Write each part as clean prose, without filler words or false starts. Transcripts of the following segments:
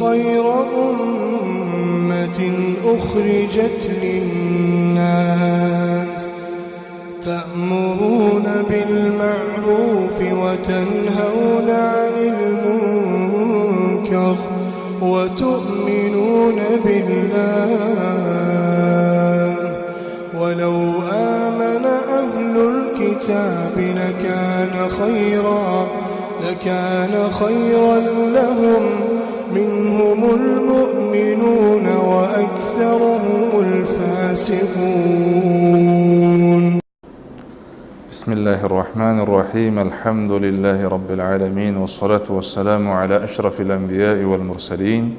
خير أمة أخرجت للناس تأمرون بالمعروف وتنهون عن المنكر وتؤمنون بالله ولو آمن أهل الكتاب لكان خيرا لهم منهم المؤمنون وأكثرهم الفاسقون. بسم الله الرحمن الرحيم. الحمد لله رب العالمين، والصلاة والسلام على أشرف الأنبياء والمرسلين،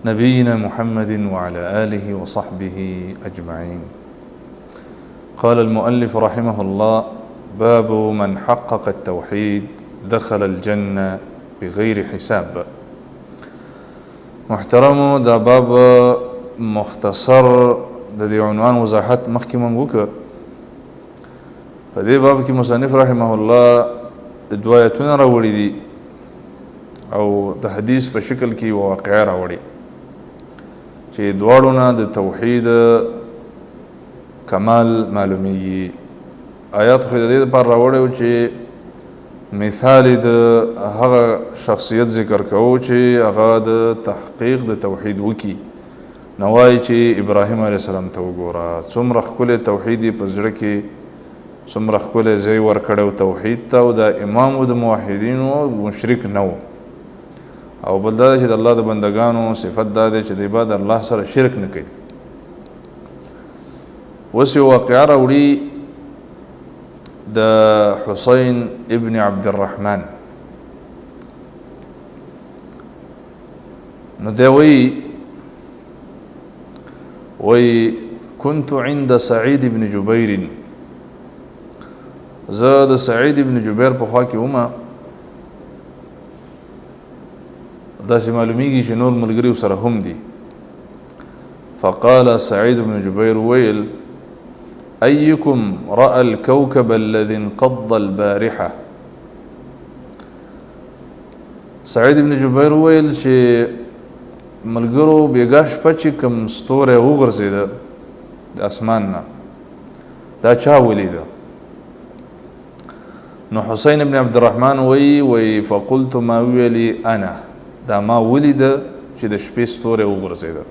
نبينا محمد وعلى آله وصحبه أجمعين. قال المؤلف رحمه الله: باب من حقق التوحيد دخل الجنة بغير حساب. محترمو، دا باب مختصر د دې عنوان وضاحت مخکې مونږ وکړ. په دې باب کې مصنف رحمه الله دوه آیتونه راوړي دي او د حدیث په شکل کې یوه واقعه راوړي چې دواړو نه د توحید کمال معلومیږي. آیات خو د دې لپاره راوړی و چې مثال د هغه شخصیت ذکر کوو چې هغه د تحقیق د توحید وکي. نو وایي چې ابراهیم علیه السلام ته وګوره، څومره ښکلی توحید یې په زړه کې، څومره ښکلی ځای ورکړی و توحید ته، او دا امام و د موحدینو او مشرک نه و. او بل دا چې د الله د بندګانو صفت دا دی چې دی به د الله سره شرک نه کوي. اوس یو واقعه راوړي د حسین ابن عبدالرحمن. نو دی وایي وایي كنت عند سعید ابن جبیر، زه د سعید ابن جبیر په خوا کې وم. داسې معلومیږي چې نور ملګري سره هم دي. فقال سعيد بن جبير ويل: أيكم رأى الكوكب الذي انقض البارحة؟ سعید ابن جبیر وویل چې ملګرو، بیګا شپه چې کوم ستوری وغورځېده د اسمان نه، دا چا ولیده؟ نو حسین ابن عبدالرحمن وایي فقلت، ما ویلي انا، دا ما ولیده چې د شپې ستوری وغورځېده.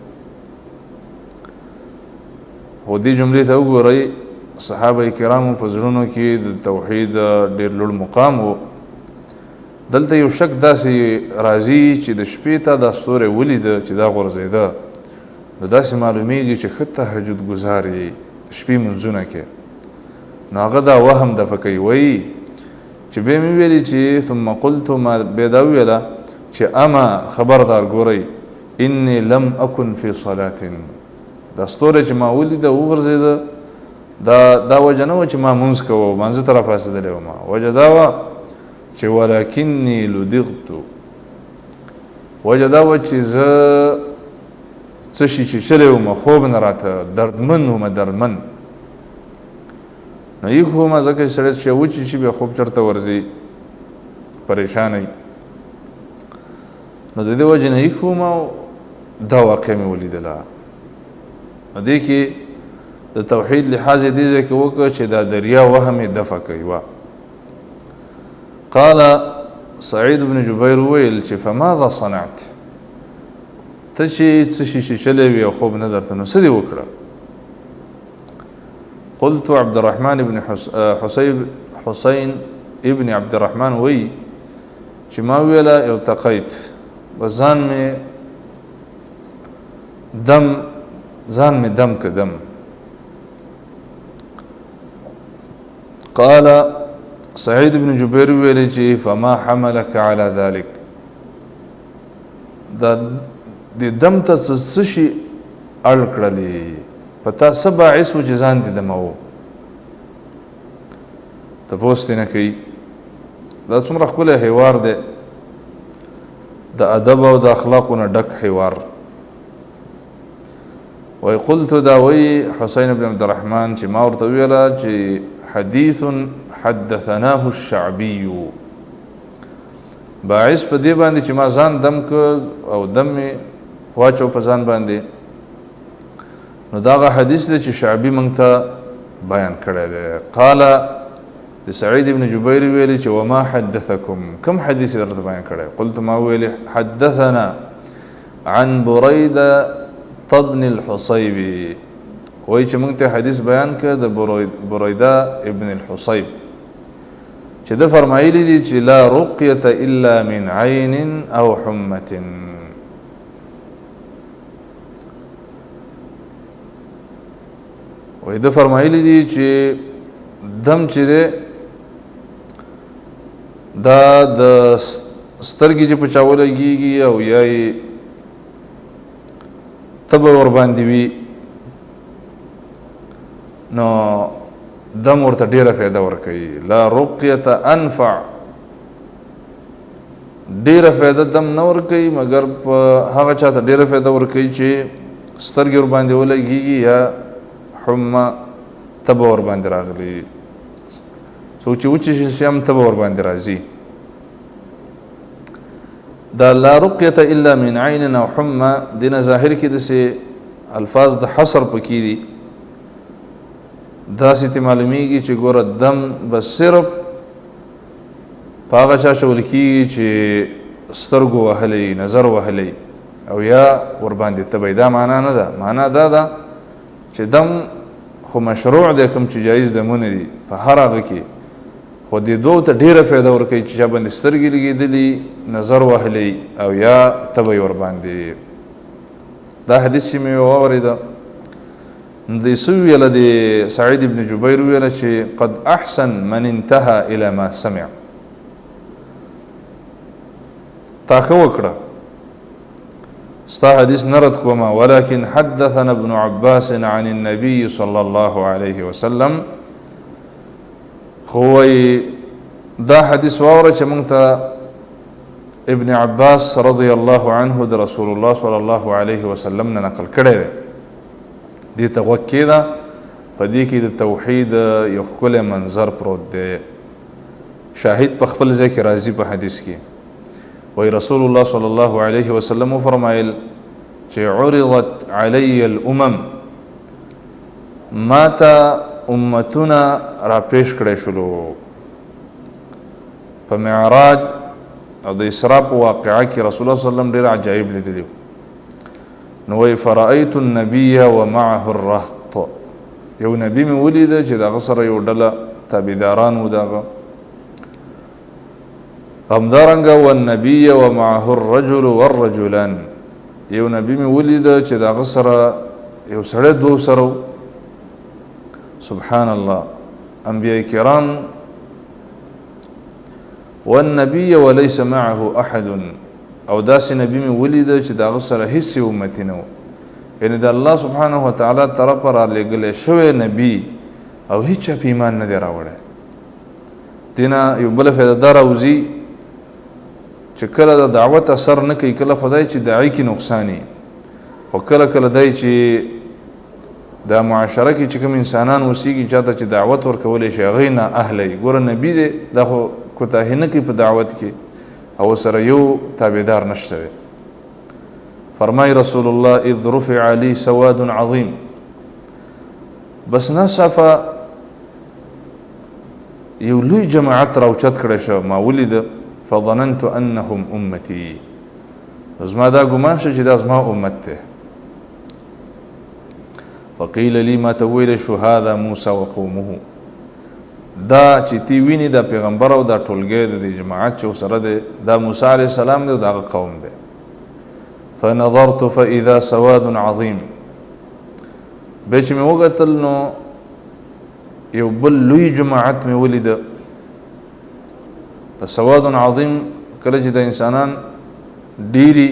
خو دې جملې ته وګورئ، صحابه کرامو په زړونو کې د توحید ډېر لوړ مقام و. دلته یو شک داسې راځي چې د شپې ته دا ستوری ولیده چې دا غورځېده، نو داسې معلومیږي چې ښه تهجد ګزار یې، د شپې لمونځونه کې. نو هغه دا وهم دفع کوي، وایي چې بیا مې ویلي چې ثم قلت، ما بیا دا وویله چې اما خبردار، ګورئ، انی لم اکن فی صلاة. دا ستوری چې ما ولیده وغورځېده، دا وجه نه وه چې ما مونځ کوه، مانځه ته راپاڅېدلی وم. وجه دا وه چې ولکنی لدغت، وجه دا وه چې زه څه شي چې چلی وم، خوب نه راته، دردمن وم، دردمن. نو یې خو ما ځکه چې سړی چې وچی شي بیا خوب چېرته ورځي، پریشان وي. نو د دې وجې نه یې وم او دا واقع مې ولیدله. نو دې کې د توحید لحاظ یې دې ځای کې وکړ چې دا دریا وهم یې دفع کوي. وه قال سعید بن جبیر وویل چې فماذا صنعت؟ ته چې څه شي چیچلی وي او خوب نه درته، نو څه دې وکړه؟ قلت عبد الرحمن ابن حسین حسین ابن عبد الرحمن وی چې ما ویله ارتقیت، بس ځان مې دم، ځان مې دم که دم. قال سعید بن جبیر ویلی چې فما حملك على ذلك؟ دا د دم ته څه شي اړ کړلې؟ په تا څه باعث و چې ځان دې دموو؟ تپوس دې نه کوي. دا څومره ښکلی حوار دی، د ادب او د اخلاقو نه ډک حوار. وای قلت، دا وی حسین بن عبد الرحمن چې ما ورته ویله چې حدیث حدثناه الشعبي. باعث په دې باندې چې ما ځان دم که او دم مې واچو په ځان باندې، نو داغه حدیث دی چې شعبي موږ ته بیان کړی دی. قال د سعید ابن جبیر ویلي چې وما حدثکم، کوم حدیث یې درته بیان کړی؟ قلت ما ویلي حدثنا عن بریده ابن الحصیب، وایي چې موږ ته حدیث بیان کړ د بریده ابن الحصیب چې ده فرمایلی دي چې لا رقیة الا من عین او حمة. وایي ده فرمایلی دي چې دم چې دی دا د سترګې چې په چا ولګېږي او یا یې تبه ورباندې وي نو دم ورته ډېره فایده ورکوي. لا رقیة انفع، ډېره فایده دم نه ورکوي مګر په هغه چا ته ډېره فایده ورکوي چې سترګې ورباندې ولګېږي یا حمه تبه ورباندې راغلي، څوک چې وچېشل شي هم تبه ورباندې راځي. دا لا رقیة الا من عین او حمه دې نه ظاهر کې داسې الفاظ د حصر پکې دي، داسې ته معلومیږي چې ګوره دم به صرف په هغه چا چول کېږي چې سترګو وهلی، نظر وهلی او یا ورباندې تبه. دا معنا نه ده، معنا دا ده چې دم خو مشروع دی، کوم چې جایز دمونه دي په هر هغه کې، خو دې دوو ته ډېره فایده ورکوي چې چا باندې سترګې لګېدلي، نظر وهلی او یا تبه یې ورباندې. دا حدیث چې مې واورېده نو دې څه وویله؟ د سعید ابن جبیر وویله چې قد احسن من انتهى الى ما سمع، تا ښه وکړه، ستا حدیث نه رد کومه، ولكن حدثنا ابن عباس عن النبي صلى الله عليه وسلم. خو وایي دا حدیث واوره چې موږ ته ابن عباس رضی الله عنه د رسول الله صلی الله علیه وسلم نه نقل کړی دی. دې ته غوږ کېده، په دې کې د توحید یو ښکلی منظر پروت دی. شاهد په خپل ځای کې راځي په حدیث کې، وایي رسول الله صلی الله علیه وسلم وفرمایل چې عرضت علی الامم، ما ته امتونه را پیش کړی شولو په معراج او د اسراء په واقعه کې. رسول الله صلی الله علیه وسلم ډېر عجایب لیدلي. نو وایي فرأیت النبی ومعه الرهط، یو نبی مې ولیده چې د هغه سره یو ډله تابعداران وو د هغه. همدارنګه والنبی ومعه الرجل والرجلان، یو نبی مې ولیده چې د هغه سره یو سړی دوو سره و. سبحان الله، انبیاء کرام والنبی وليس معه احد، او داسې نبی مې ولیده چې د هغه سره هیڅ یو امتي نه و. یعنې د الله سبحانه وتعالی طرفه رالیږلی شوی نبی او هیچا په ایمان نه دی راوړی. دې نه یو بله فایده دا راوځي چې کله د دعوت اثر نه کوي، کله خدای چې داعي کې نقصان وي، خو کله کله دی چې دا معاشره کې چې کوم انسانان اوسېږي چاته چې دعوت ورکولی شي هغه یې نااهله وي. ګوره نبي دی، دا خو کوتاهي نه کوي په دعوت کې او سره یو تابعدار نشته دی. فرمای رسول الله اذ رفع لي سواد عظیم، بس ناڅاپه یو لوی جماعت راوچت کړی شو، ما ولیده. فظننت انهم امتي، زما دا ګمان شو چې دا زما امت دی. فقیل لي، ما ته وویل شو هذا موسی وقومه، دا چې تی ویني دا پیغمبر او دا ټولګی د دې جماعت چې ورسره دی دا موسی علیه السلام دی او د هغه قوم دی. فنظرت فإذا سواد عظیم، بیا چې مې وکتل نو یو بل لوی جماعت مې ولیده. په سواد عظیم کله چې د انسانان ډېري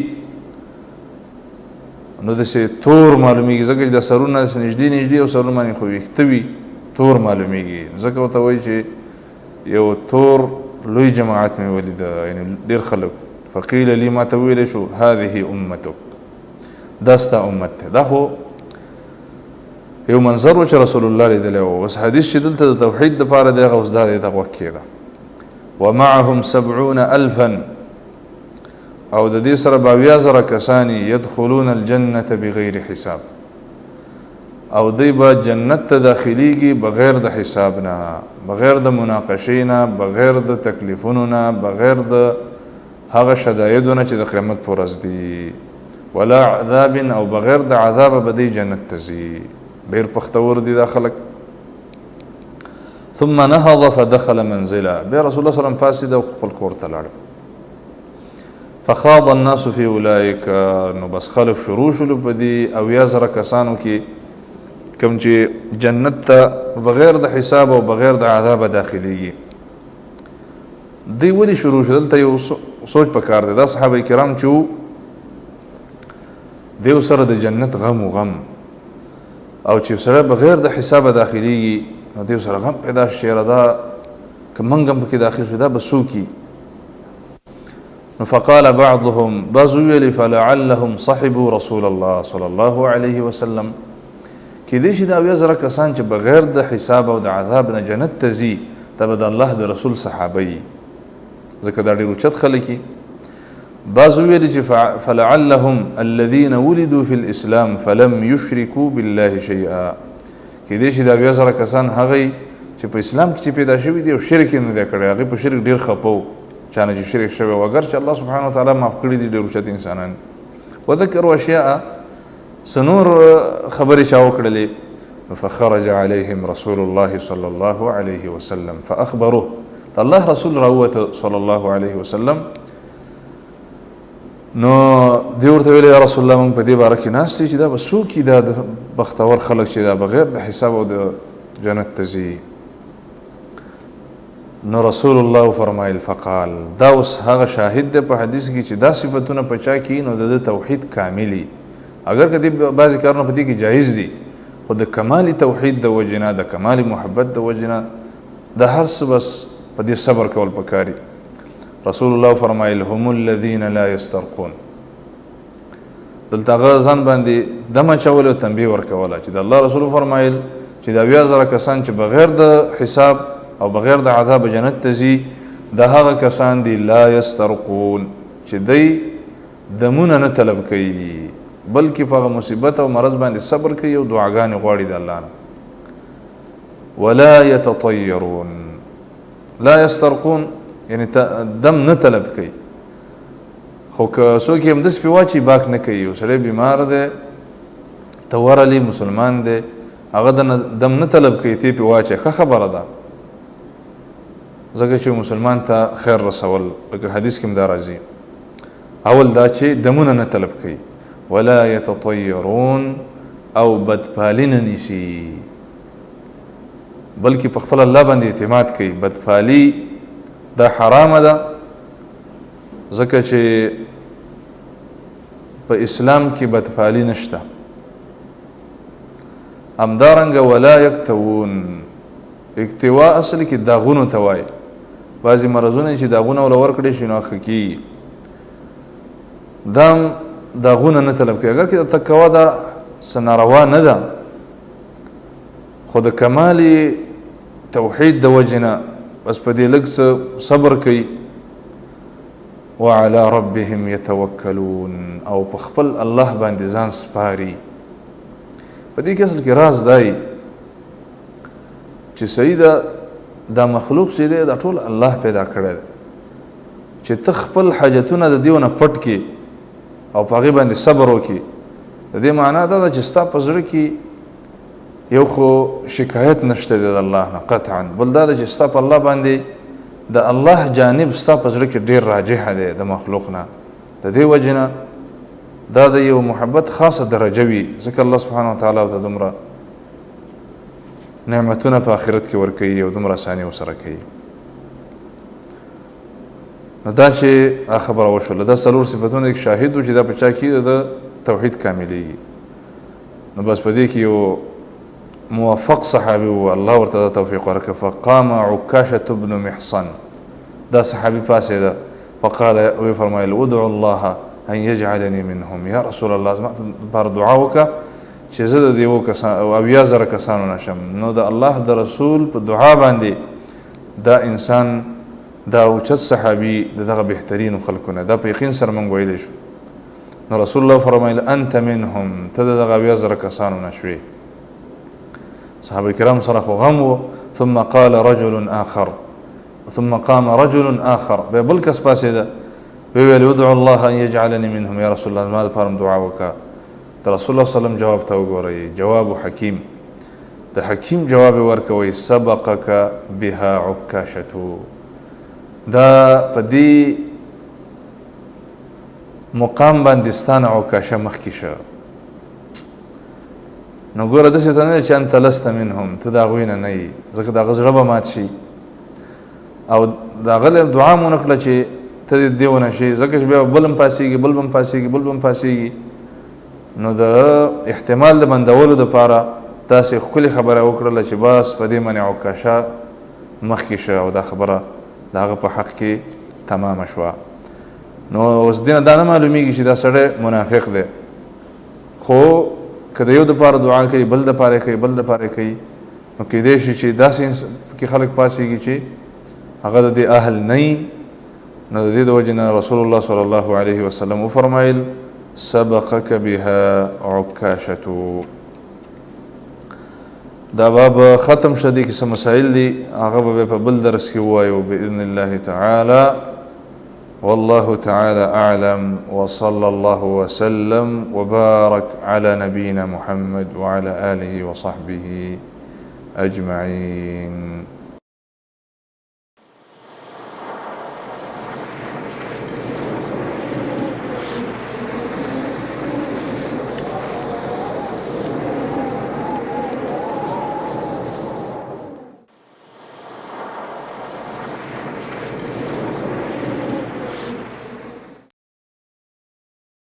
نو داسې تور معلومیږي، ځکه چې د سرونه داسې نږدې نږدې او سرونه باندې خو ویښته وي، تور معلومیږي. ځکه ورته وایي چې یو تور لوی جماعت مې ولیده، یعنې ډېر خلک. فقیل لي، ما ته وویل شو هذه امتک، دا ستا امت دی. دا خو یو منظر و چې رسول الله لیدلی و. اوس حدیث چې دلته د توحید دپاره دی، هغه اوس دا دی ته غوږ کېده. ومعهم 70,000، او د دې سره به 70,000 کسان يدخلون الجنة بغیر حساب، او دی به جنت ته داخليږي بغیر د حساب نه، بغیر د مناقشې نه، بغیر د تکلیفونو نه، بغیر د هغه شدایدو نه چې د قیامت پر ورځ دي، ولا عذاب، او بغیر د عذاب به دی جنت ته ځي. ډېر پختور دي دا خلک. ثم نهض فدخل منزله، بیا رسول الله صلی الله علیه وسلم پاڅېد او خپل کور ته لاړ. فخاض الناس في اولئک، نو بس خلک شروع شولو په دې 70,000 کسانو کې کوم چې جنت ته بغیر د حساب او بغیر د عذابه داخليږي. دی ولې شروع شو؟ دلته یو سوچ پکار دی. دا صحابه کرام چې وو دیو سره د جنت غم و غم، او چې سړی بغیر د حسابه داخليږي نو دیو سره غم پیدا شي، یاره دا که موږ هم پکې داخل شو دا به څوک وي؟ نو فقال بعضهم، بعضو ویلې فلعلهم صحبوا رسول الله صلی الله علیه وسلم، کېدای شي دا 70,000 کسان چې بغیر د حساب او د عذاب نه جنت ته ځي دا به د الله د رسول صحابه وي، ځکه دا ډېر اوچت خلک دي. بعضو ویلي چې فلعلهم الذين ولدوا في الاسلام فلم يشركوا بالله شيئا، کېدای شي دا 70,000 کسان هغه چې په اسلام کې چې پیدا شوي دي او شرک یې نه دی کړی، هغوی په شرک ډېر خپه وو، چا نه چې شرک شوی و، اګر چې الله سبحانه وتعالی معاف کړي دي، ډېر اوچت انسانان دي. وذکروا اشیاء، څه نور خبرې چا وکړلې. فخرج عليهم رسول الله صلى الله عليه وسلم فأخبروه، د الله رسول راووته صلى الله عليه وسلم، نو دی ورته ویل یا رسول الله موږ په دې باره کې ناست یو چې دا به څوک وي، دا د بختور خلک چې دا بغیر د حساب او د جنت ته ځي. نو رسول الله فرمایل فقال، دا اوس هغه شاهد دی په حدیث کې چې دا صفتونه په چا کې نو د ده توحید کاملي، اګر که دې بعضې کارونه په دې کې جایز دي، خو د کمال توحید د وجې نه، د کمال محبت د وجې نه، د هر څه بس په دې صبر کول پکاري. رسول الله فرمایل هم الذین لا یسترقون، دلته هغه ځان باندې دم اچول او تنبیه ورکوله چې د الله رسول فرمایل چې د 70,000 کسان چې بغیر د حساب او بغیر د عذاب جنت ته ځي، دا هغه کسان دي لا یسترقون، چې دی دمونه نه طلب کوي، بلکې په هغه مصیبت او مرض باندې صبر کوي او دعاګانې غواړي د الله نه. ولا یتطیرون، لا یسترقون یعنی دم نه طلب کوي، خو که څوک یې همداسې پرې واچوي باک نه کوي. یو سړی بیمار دی، ته ورغلې، مسلمان دی، هغه دم نه طلب کوي، ته یې پرې واچوې، ښه خبره ده، ځکه چې مسلمان ته خیر رسول، لکه حدیث کې هم دا راځي. اول دا چې دمونه نه طلب کوي، ولا یتطیرون، او بدپالي نه نیسي، بلکې په خپل الله باندې اعتماد کوي. بدپالي دا حرامه ده، ځکه چې په اسلام کې بدفعلی نشته. همدارنګه ولا یکتوون، اکتوا اصل کې داغونو ته وایي، بعضې مرضونه چې داغونه وله ورکړی شي نو ښه کېږي، دا هم داغونه نه طلب کوي. اګر که د تکوا دا څه ناروا نه ده، خو د کمال توحید د وجې نه بس په دې لږ څه صبر کوي. وعلى ربهم يتوکلون، او په خپل الله باندې ځان سپاري. په دې کې اصل کې راز دی چې صحیح ده، دا مخلوق چې دی دا ټول الله پیدا کړی دی، چې ته خپل حاجتونه د دیو نه پټ کې او په هغې باندې صبر وکړي، د دې معنا دا ده چې ستا په زړه کې یو خو شکایت نشته دی د الله نه قطعا، بل دا ده چې ستا په الله باندې د الله جانب ستا په زړه کې ډېر راجح دی د مخلوق نه. د دې وجې نه دا د یو محبت خاصه درجه وي، ځکه الله سبحانه وتعالی ورته دومره نعمتونه په آخرت کې ورکوي او دومره اساني ورسره کوي. نو دا چې دا خبره وشوله، دا څلور صفتونه کې شاهد و چې دا په چا کې د توحید کاملېږي. نو بس په دې کې یو موفق صحابي و، الله ورته دا توفیق ورکړ. فقام عکاشة بن محصن، دا صحابي پاڅېده، فقال وی فرمایل ادعو الله ان يجعلني منهم، یا رسول الله زما لپاره دعا وکړه چې زه د دیو کسان 70,000 کسانو نه شم. نو د الله د رسول په دعا باندې دا انسان دا اوچت صحابي د دغه بهترینو خلکو نه، دا په یقین سره موږ ویلی شو. نو رسول الله فرمایل انت منهم، ته د دغه 70,000 کسانو نه شوې. صحابه کرام سره خو غم و. ثم قال رجل آخر، ثم قام رجل آخر، بیا بل کس پاڅېده ویل ادعو الله ان يجعلني منهم، یا رسول الله زما دپاره هم دعا وکړه. د رسول الله صلی الله علیه وسلم جواب ته وګورئ، جواب حکیم، د حکیم جواب یې ورکوئ، سبقک بها عکاشتو. دا په دې مقام باندې ستا نه عکاشه مخکې شه. نو ګوره داسې ته نه دی چې انت لست منهم، ته د هغوی نه نه یې، ځکه د هغه زړه به مات شي. او د هغه له دعا مو نه کړه چې ته دې دې ونه شي، ځکه چې بیا بل هم پاڅېږي، بل به هم پاڅېږي، بل به هم پاڅېږي. نو د احتمال د بندولو دپاره داسې ښکلې خبره وکړله چې بس په دې باندې عکاشه مخکې شه، او دا خبره د هغه په حق کې تمامه شوه. نو اوس دې نه دا نه معلومیږي چې دا سړی منافق دی، خو که د یو دپاره دعا کوي بل دپاره کوي بل دپاره کوي، نو کیدای شي چې داسې پکې خلک پاڅېږي چې هغه د دې اهل نه وي. نو د دې د وجې نه رسول الله صلی الله علیه وسلم وفرمایل سبقک بها عکاشتو. دا باب ختم شه، دې کې څه مسایل دي هغه به په بل درس کې ووایو باذن الله تعالی. والله تعالى أعلم، وصلى الله وسلم وبارك على نبينا محمد وعلى آله وصحبه أجمعين.